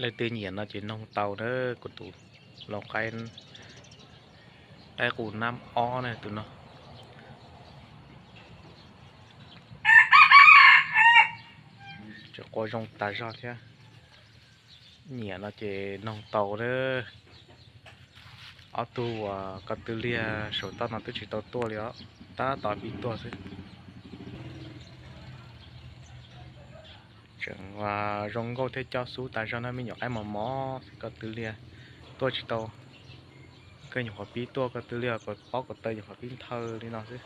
Leej twg nyiam no ces noog tau na, kuv tus lau qaib, qaib qus nab ob na tus no. Tseem qua zoo tas zog thiab. Nyiam no ces noog tau na. Ob tug uas ko tw liag saum toj no twb tsis tau tuaj li os, tab tom pib tuaj xwb. Tseem zoo nkauj thiab cob xub tas zog na, me nyuam qaib mos mos xwb, ko tw liag tuaj tsis tau. Koj nyuam qhuav pib tuaj, ko tw liag kom pob kom taw nyuam qhuav pib nthawj li no xwb.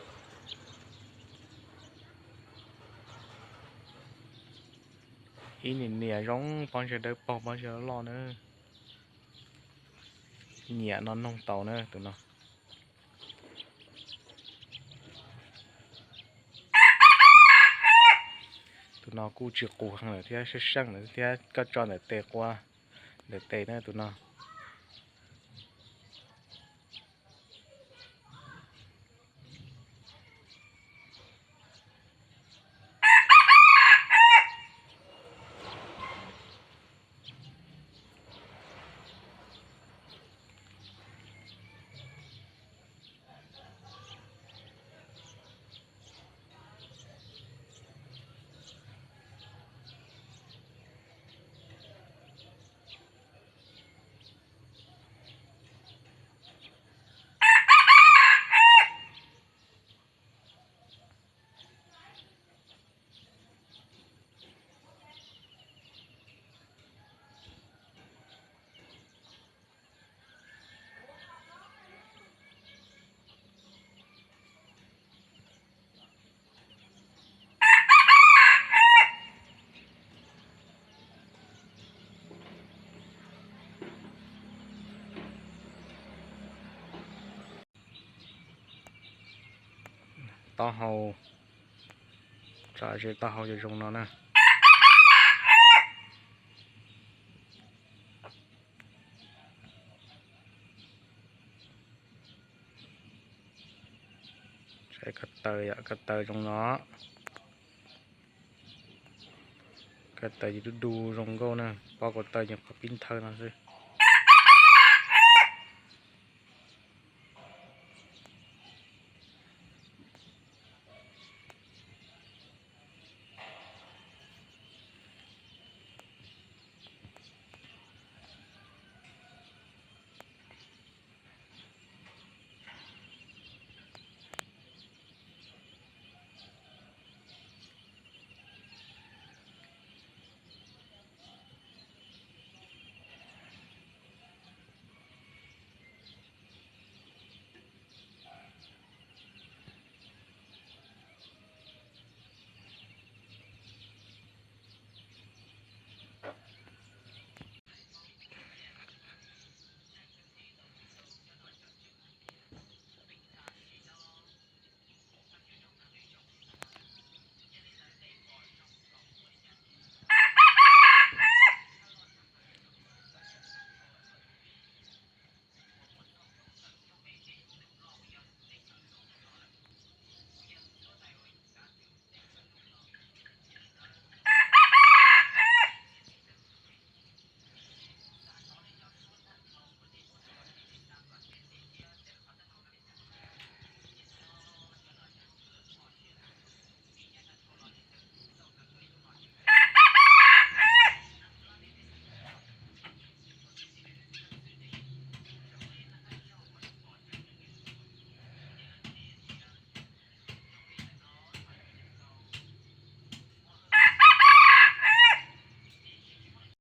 Ib niam niam zoo, pob ntseg dawb paug, pob ntseg loj na. Nyiam no noog tau na tus no. Tus no kuj tsis qus heev lawm thiab, seej seej lawm thiab, koj tso ntawm tes qua ntawm tes na tus no. Taub hau, tso ze taub hau zoo zoo no na. Saib ko taw, ko taw zoo no. Ko taw ces dub du zoo nkauj na, pob kua taw nyuam qhuav pib nthawj no xwb.